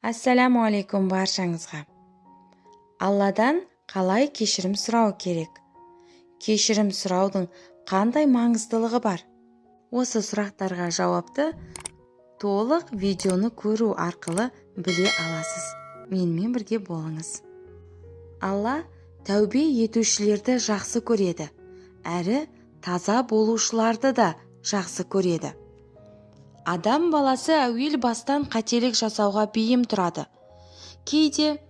Ассаляму алейкум баршаңызға. Алладан қалай кешірім сұрау керек? Кешірім сұраудың қандай маңыздылығы бар? Осы сұрақтарға жауапты толық видеоны көру арқылы біле аласыз. Менімен бірге болыңыз. Алла тәубе етушілерді жақсы көреді, әрі таза болушыларды да жақсы көреді. Адам баласы әуел бастан қателік жасауға бейім тұрады. Кейде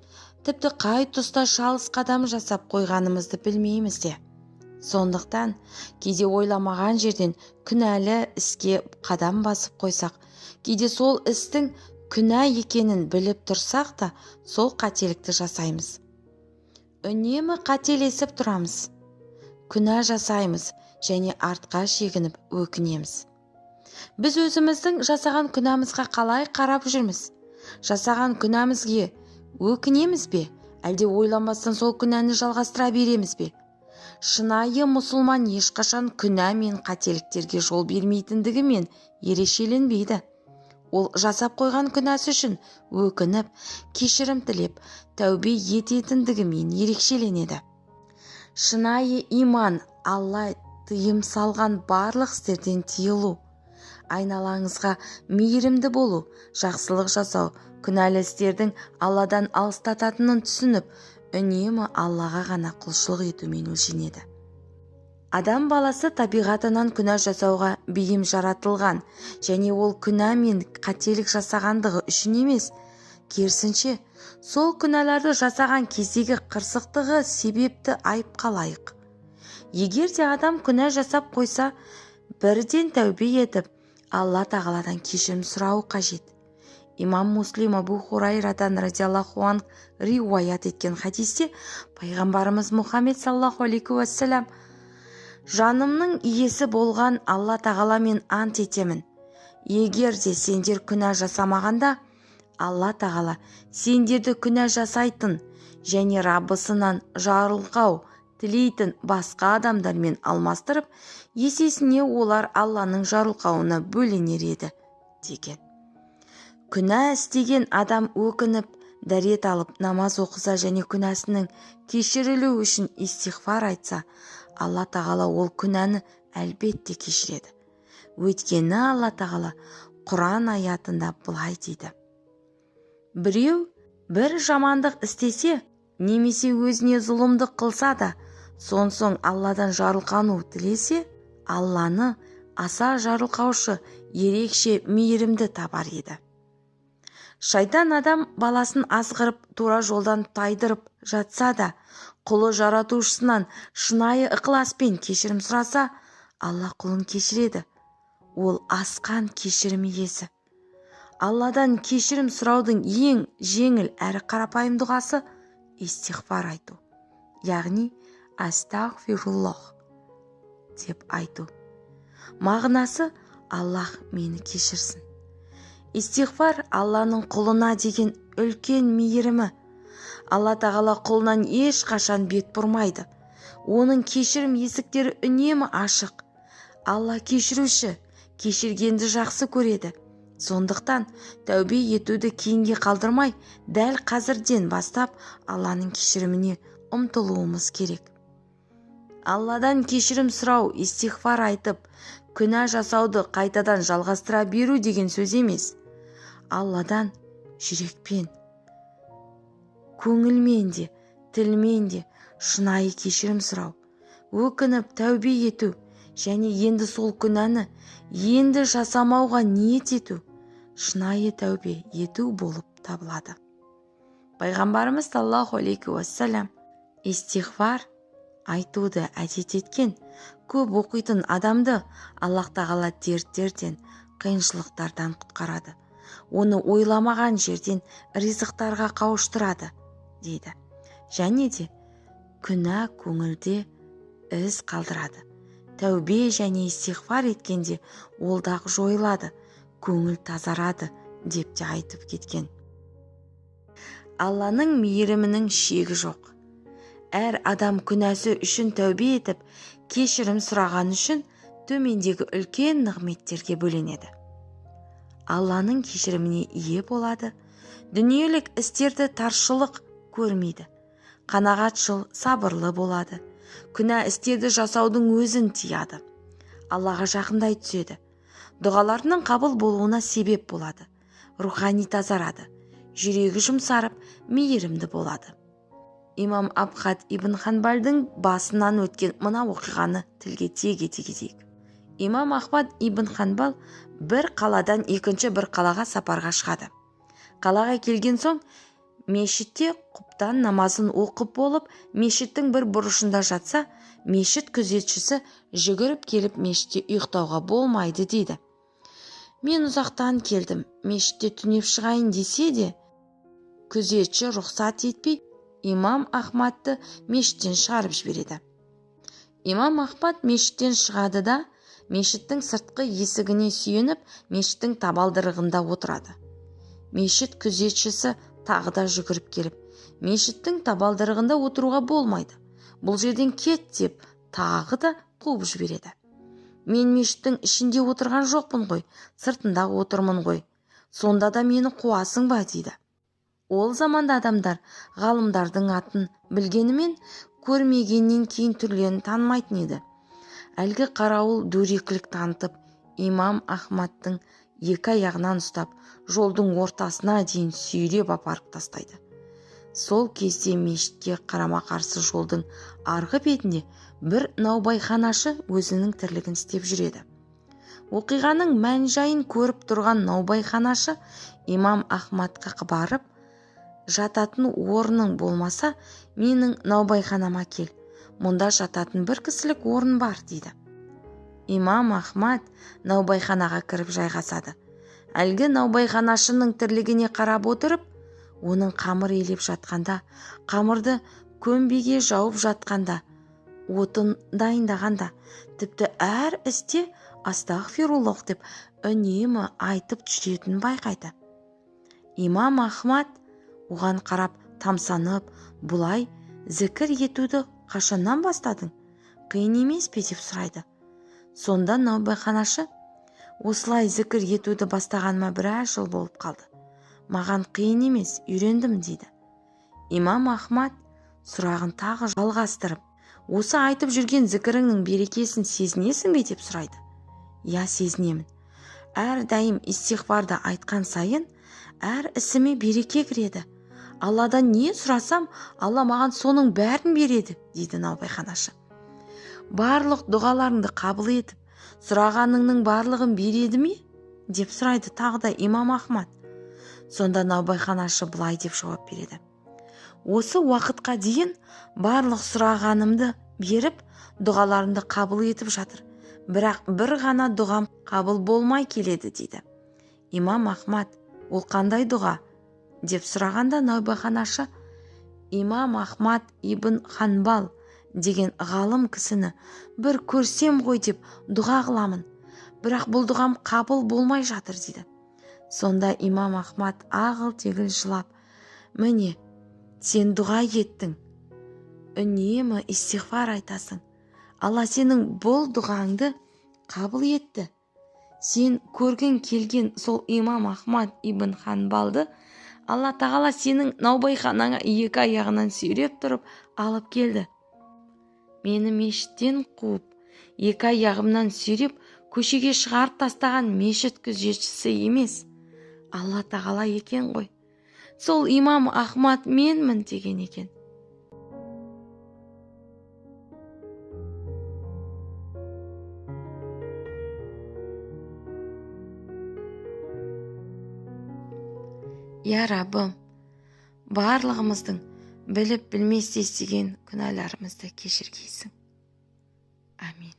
тіпті қай тұста шалыс қадам жасап қойғанымызды білмейміз де. Сондықтан кейде ойламаған жерден күнәлі іске қадам басып қойсақ, кейде сол істің күнә екенін біліп тұрсақ та, сол қателікті жасаймыз. Үнемі қателесіп тұрамыз. Күнә жасаймыз және артқа шегініп өкінеміз. Біз өзіміздің жасаған күнәмізға қалай қарап жүрміз? Жасаған күнәмізге өкінеміз бе? Әлде ойланбастан сол күнәні жалғастыра береміз бе? Шынайы мұсылман ешқашан күнә мен қателіктерге жол бермейтіндігімен ерекшеленбейді. Ол жасап қойған күнәсі үшін өкініп, кешірім тілеп, тәубе ететіндігімен ерекшеленеді. Шынайы иман Алла тыйым салған барлық істерден тыйылу, айналаңызға мейірімді болу, жақсылық жасау, күнәлі істердің Алладан алыстататынын түсініп, үнемі Аллаға ғана құлшылық етумен өлшенеді. Адам баласы табиғатынан күнә жасауға бейім жаратылған және ол күнә мен қателік жасағандығы үшін емес, керісінше, сол күнәларды жасаған кездегі қырсықтығы себепті айыпқа лайық. Егер де адам күнә жасап қойса, бірден тәубе етіп, Алла тағаладан кешірім сұрауы қажет. Имам Муслим Абу Хурайрадан радиаллаху анх риуаят еткен хадисте пайғамбарымыз Мұхаммед саллаллаху алейхи уассалам: «Жанымның иесі болған Алла тағаламен ант етемін, егер де сендер күнә жасамағанда, Алла тағала сендерді күнә жасайтын және Раббысынан жарылқау тілейтін басқа адамдармен алмастырып, есесіне олар Алланың жарылқауына бөленер еді», – деген. Күнә істеген адам өкініп, дәрет алып, намаз оқыса және күнәсінің кешірілуі үшін истиғфар айтса, Алла тағала ол күнәні әлбетте кешіреді. Өйткені Алла тағала Құран аятында былай дейді: «Біреу бір жамандық істесе немесе өзіне зұлымдық қылса да, сон соң Алладан жарылқану тілесе, Алланы аса жарылқаушы, ерекше мейірімді табар еді». Шайтан адам баласын азғырып, тура жолдан тайдырып жатса да, құлы жаратушысынан шынайы ықыласпен кешірім сұраса, Алла құлын кешіреді. Ол асқан кешірім иесі. Алладан кешірім сұраудың ең жеңіл әрі қарапайым дұғасы – истиғфар айту, яғни астағфируллах деп айту. Мағынасы: «Аллах мені кешірсін». Истиғфар – Алланың құлына деген үлкен мейірімі. Алла тағала құлынан ешқашан бет бұрмайды. Оның кешірім есіктері үнемі ашық. Алла кешіруші, кешіргенді жақсы көреді. Сондықтан тәубе етуді кейінге қалдырмай, дәл қазірден бастап Алланың кешіріміне ұмтылуымыз керек. Алладан кешірім сұрау истиғфар айтып, күнә жасауды қайтадан жалғастыра беру деген сөз емес. Алладан жүрекпен, көңілмен де, тілмен де шынайы кешірім сұрау, өкініп тәубе ету және енді сол күнәні енді жасамауға ниет ету шынайы тәубе ету болып табылады. Пайғамбарымыз саллаллаху алейхи уассалам истиғфар айтуды әдет еткен, көп оқитын адамды Аллах тағала дерттерден, қиыншылықтардан құтқарады, оны ойламаған жерден ризықтарға қауыштырады дейді. Және де күнә көңілде із қалдырады. Тәубе және истиғфар еткенде ол дақ жойылады, көңіл тазарады деп те айтып кеткен. Алланың мейірімінің шегі жоқ. Әр адам күнәсі үшін тәубе етіп, кешірім сұраған үшін төмендегі үлкен нығметтерге бөленеді: Алланың кешіріміне ие болады. Дүниелік істерді таршылық көрмейді. Қанағатшыл, сабырлы болады. Күнә істерді жасаудың өзін тияды. Аллаға жақындай түседі. Дұғаларының қабыл болуына себеп болады. Рухани тазарады. Жүрегі жұмсарып, мейірімді болады. Имам Ахмад ибн Ханбалдың басынан өткен мына оқиғаны тілге тиек ете кетейік. Имам Ахмад ибн Ханбал бір қаладан екінші бір қалаға сапарға шығады. Қалаға келген соң мешітте құптан намазын оқып болып, мешіттің бір бұрышында жатса, мешіт күзетшісі жүгіріп келіп мешітте ұйықтауға болмайды дейді. Мен ұзақтан келдім, мешітте түнеп шығайын десе де, күзетші рұқсат етпей, Имам Ахмадты мешіттен шығарып жібереді. Имам Ахмад мешіттен шығады да, мешіттің сыртқы есігіне сүйеніп, мешіттің табалдырығында отырады. Мешіт күзетшісі тағы да жүгіріп келіп, мешіттің табалдырығында отыруға болмайды, бұл жерден кет деп тағы да қуып жібереді. Мен мешіттің ішінде отырған жоқпын ғой, сыртында отырмын ғой, сонда да мені қуасың ба дейді. Ол заманда адамдар ғалымдардың атын білгенімен көрмегеннен кейін түрлерін танымайтын еді. Әлгі қарауыл дөрекілік танытып, Имам Ахмадтың екі аяғынан ұстап, жолдың ортасына дейін сүйреп апарып тастайды. Сол кезде мешітке қарама-қарсы жолдың арғы бетінде бір наубайханашы өзінің тірлігін істеп жүреді. Оқиғаның мән-жайын көріп тұрған наубайханашы Имам Ахмадқа барып, жататын орның болмаса, менің наубайханама кел, мұнда жататын бір кісілік орын бар дейді. Имам Ахмад наубайханаға кіріп жайғасады. Әлгі наубайханашының тірлігіне қарап отырып, оның қамыр елеп жатқанда, қамырды көмбеге жауып жатқанда, отын дайындағанда, тіпті әр істе астағфируллах деп үнемі айтып жүретінін байқайды. Имам Ахмад оған қарап тамсанып, бұлай зікір етуді қашаннан бастадың? Қиын емес пе деп сұрайды. Сонда наубайханашы, осылай зікір етуді бастағаныма біраз жыл болып қалды. Маған қиын емес, үйрендім дейді. Имам Ахмад сұрағын тағы жалғастырып, осы айтып жүрген зікіріңнің берекесін сезінесің бе деп сұрайды. Я, сезінемін. Әрдайым истиғфарды айтқан сайын, әр ісіме береке кіреді. Алладан не сұрасам, Алла маған соның бәрін береді, дейді наубайханашы. Барлық дұғаларыңды қабыл етіп, сұрағаныңның барлығын береді ме? Деп сұрайды тағы да Имам Ахмад. Сонда наубайханашы былай деп жауап береді. Осы уақытқа дейін барлық сұрағанымды беріп, дұғаларымды қабыл етіп жатыр. Бірақ бір ғана дұғам қабыл болмай келеді, дейді. Имам Ахмад, ол қандай дұға? Деп сұрағанда наубайханашы, Имам Ахмад ибн Ханбал деген ғалым кісіні бір көрсем ғой деп дұға қыламын. Бірақ бұл дұғам қабыл болмай жатыр, дейді. Сонда Имам Ахмад ағыл-тегіл жылап, міне, сен дұға еттің, үнемі истиғфар айтасың. Алла сенің бұл дұғаңды қабыл етті. Сен көргің келген сол Имам Ахмад ибн Ханбалды Алла тағала сенің наубайханаңа екі аяғынан сүйреп тұрып алып келді. Мені мешіттен қуып, екі аяғымнан сүйреп, көшеге шығарып тастаған мешіт күзетшісі емес, Алла тағала екен ғой. Сол Имам Ахмад менмін деген екен. Я Раббым, барлығымыздың біліп білместе істеген күнәларымызды кешіргейсің. Амин.